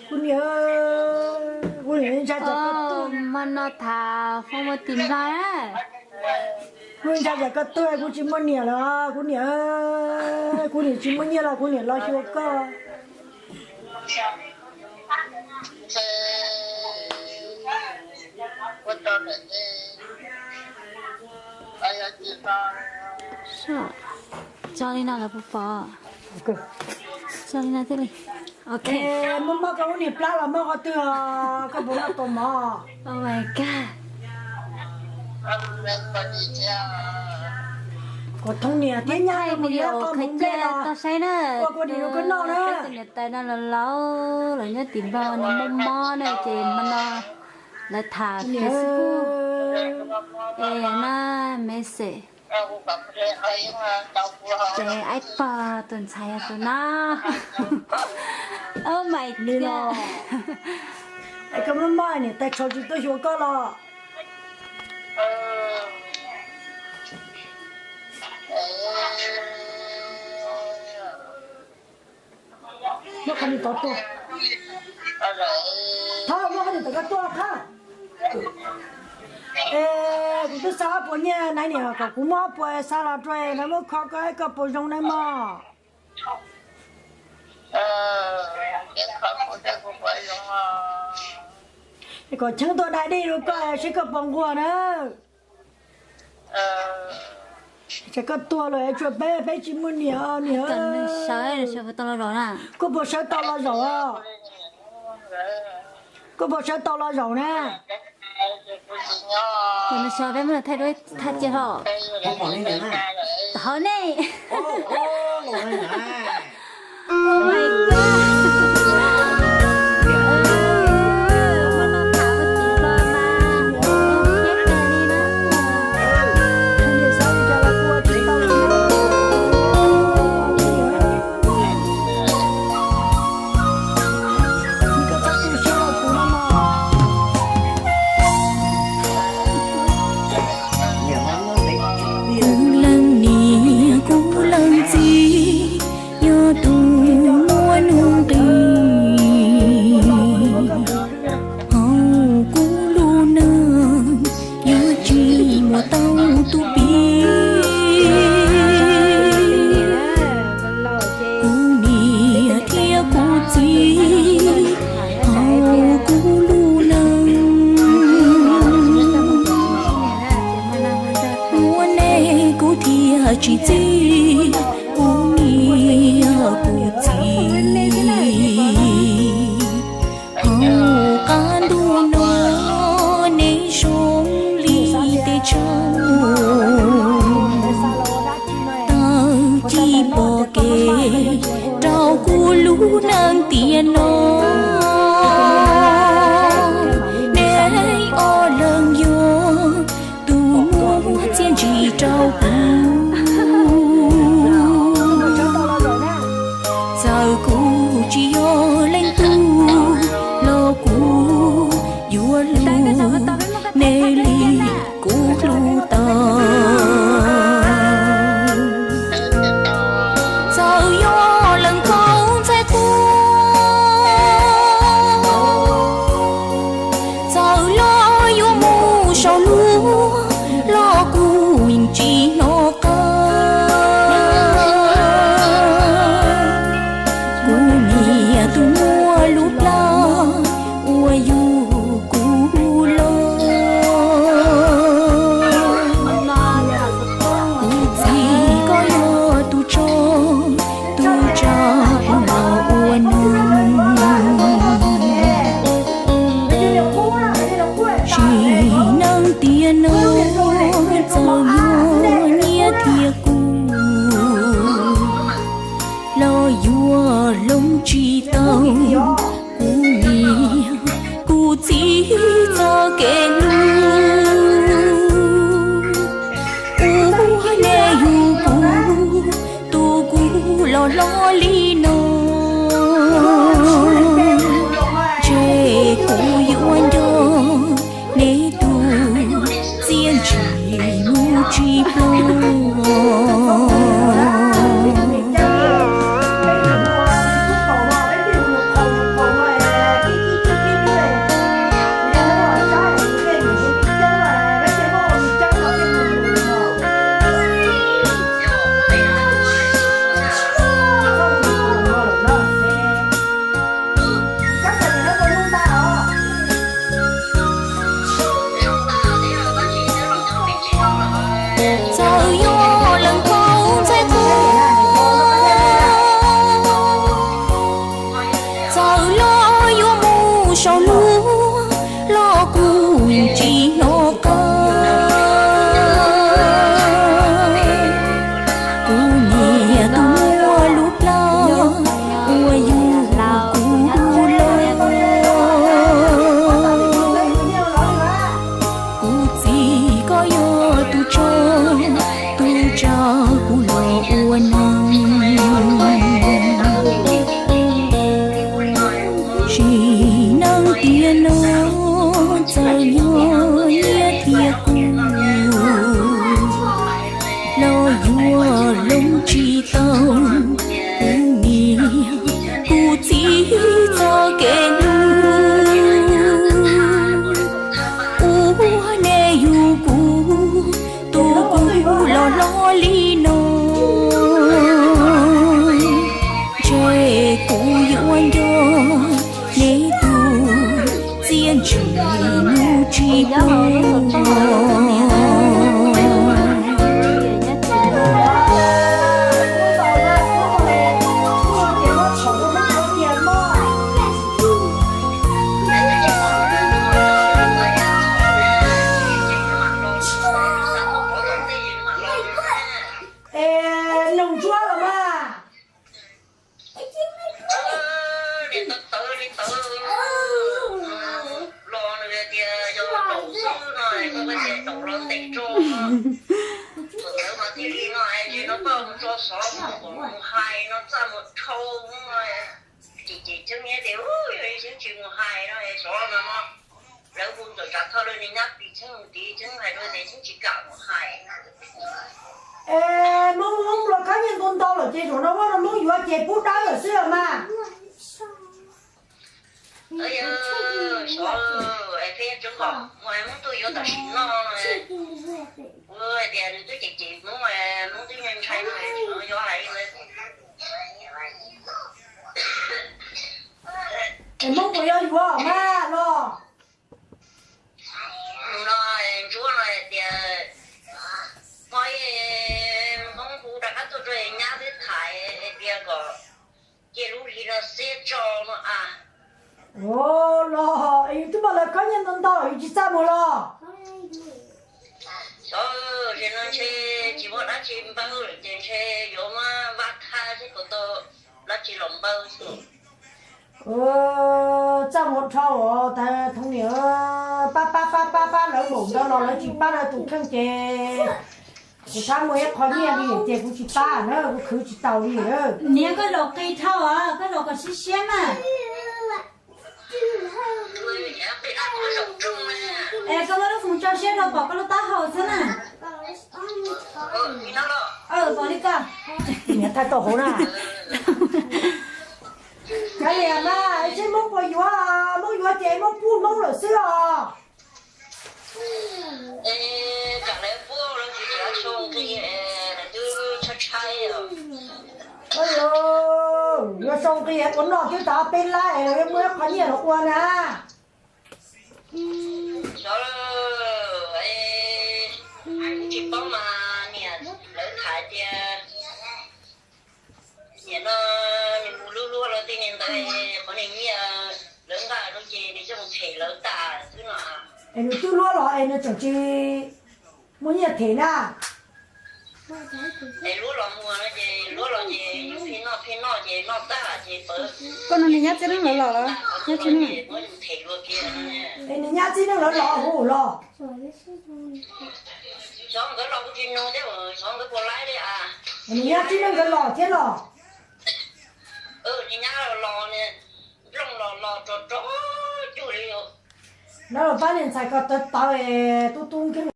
Kuv niam, kuv niam ntshai tsam koj tuag. Hmo no tham foob muaj tim Nplog na. Kuv ntshai tsam koj tuag kuv tsis muaj niam lawm kuv niam. Kuv niam tsis muaj nyiaj los kuv niam los xyuas koj. Tso li no lawv puas pom? Tso li no thiaj li. Ok. Muab mob koj lub niag plab los mob qhov twg os, koj puas noj kaus mov? Oh my God. Kuv thoob niam thiab nyab mus yuav qos mus nplej los tau saib na. Ua kua dis rau koj noj na. Peb tus niam tais no los laus los nyob tim Nplog no mob mob na ces hmo no lawv tham Facebook es na, message. Ces aib pog tus ntxhais yog tus no. Oh my God. Es koj mob mob niam tais txhob tsis tuaj xyuas koj los? Muab qhov niag tod tuaj. Thab, muab qhov niag tod koj tuaj Thab. Es kuv twb xa ob puas nyiaj na niam, kom kuv muab ob puas xa los rau lawv muab kho koj, koj puas zoo na mog? Es kom Cheeb tuaj dai dej rau koj seb koj puas nquag na. Tsam koj tuag lawm tshuav peb, peb tsis muaj niam niam. Koj puas sawv tau los zaum? Koj puas sawv tau los zaum na? Nws sawv peb muab nws thaij duab thaij cia hlo. Tau ne. Kuv leej niam kuv leej txiv, yog tus muaj nuj nqis, hauv kuv lub neej yuav tsis muaj tau tus piv. Kuv niam thiab kuv txiv, hauv kuv lub neej, muaj nej kuv thiaj tsis txim, kuv niam kuv txiv. Hauv qab ntuj no nej zoo li tej tsaug, tawm ci pom kev rau kuv lub neej tiam no. Nej ob leeg yog tus muaj txiaj ntsig rau kuv. Txawm kuv tsis yog leej twg los kuv yuav hlub nej li kuv hlub tau. Txawm yog leej txhaum ntxhais quaj, txawm los yuav mus saum luag los kuv yeej tsis hnov qab. Kuv niam tus muaj lub plab uas yug kuv los, kuv txiv koj yog tus tso, tus tsa kuv los ua neeg. Sim neej tiam no txawm yog nyiaj thiab kub los yuav hloov tsis tau kuv niam kuv txiv txoj kev hlub. Ua nej yug kuv, tu kuv los hlob li no, ntshe kuv yuav nco nej tus txiaj ntsig mus tsis pluag. Nco neb tus txiaj ntsig nws tsis pub. Es nug Ntsuab los mas. Niam tawv tawv li tawv los nws tias yog daum xwb no, koj tias daum los ntev tso. Thaum ntawd mas thiaj li no es no koj mus tso xov mus hais no txaj muag dhau no. Ces ces Cheeb tias yog Cheeb tsis mus hais no xyov no no. Lawv hu ntawm tsam thawj lawv niag nyab pis Cheeb mus tid, Cheeb hais rau tias Cheeb tsis kam mus hais. Es Hmoob Hmoob los khawb nyiaj ntau ntau lawm ces zaum no Hmoob no Hmoob yuav ces pub dawb lawm xwb los mas. Yog xyov es peb Cheeb kom mus Hmoob tuaj yuav tam sim no no. Kuv hais tias nws twb cem cem Hmoob, Hmoob twb ntshai ntshai no yuav hais li. Es Hmoob puas yuav yuav mas los? No Ntsuab no hais tias, Hmoob, Hmoob hu rov qab tuaj rau nyab twb tham tias kom cia lub hli no xiab tso no a. Los es yus twb muaj lawv khawb nyiaj ntau ntau yus tsis txaj muag los? Xyov, zaum no ntshe tsis muaj dab tsi npaw lawm ces ntshe yuav muab vaj thab xwb kom tau dab tsi los npaw xwb. Txaj muag dhau os, tas thoob niam pab pab pab pab pab lawv npaum ntawd los lawv tsis pab lawv tus kheej ces kuv thab muaj ib qho nyiaj li ces kuv tsis pab na, kuv khwv tsis taus li. Niam, koj los qis dhau os, koj los kom siab siab mas. Es koj muab lub foos tso siab rau pom koj lub taub hau xwb na. Pom li ko. Niam thaij tau hauv na. Kav liam mas, seb Hmoob puas yuav, Hmoob yuav ces Hmoob pub Hmoob lawm xwb os. Tsam lawv puab lawv tsis xyoo nqi, lawv twb tshaib tshaib os. Yuav xyoo nqi ua noj twb tau peb lab es lawv yuav muaj ib qho nyiaj los ua na. Xyov, kuv tsis paub mas niam lawv tham tias niam no nws mus luaj luaj los tej niag ntawd, qhov niag nyiaj lawv nqa rau ces nws coj mus them lawv tas xwb no. Es nws twb luab los es nws tseem tsis muaj nyiaj them na. Es luab los muag no ces luab los ces yus pheej noj pheej noj ces noj tag ces pawv. Koj no nws nyab txib neej lawv los los, nyab txib neej. Es nws nyab txib neej lawv los hu los. Xyov nkawd los kuv tsis nug thiab, xyov nkawd puas laib li a. Nws nyab txib neej nkawd los thiab los. Nws nyab los los, nplooj los los rog rog cuag li. Lawv los pab niag ntxhais ko tawv tawv es tub tub nkeeg.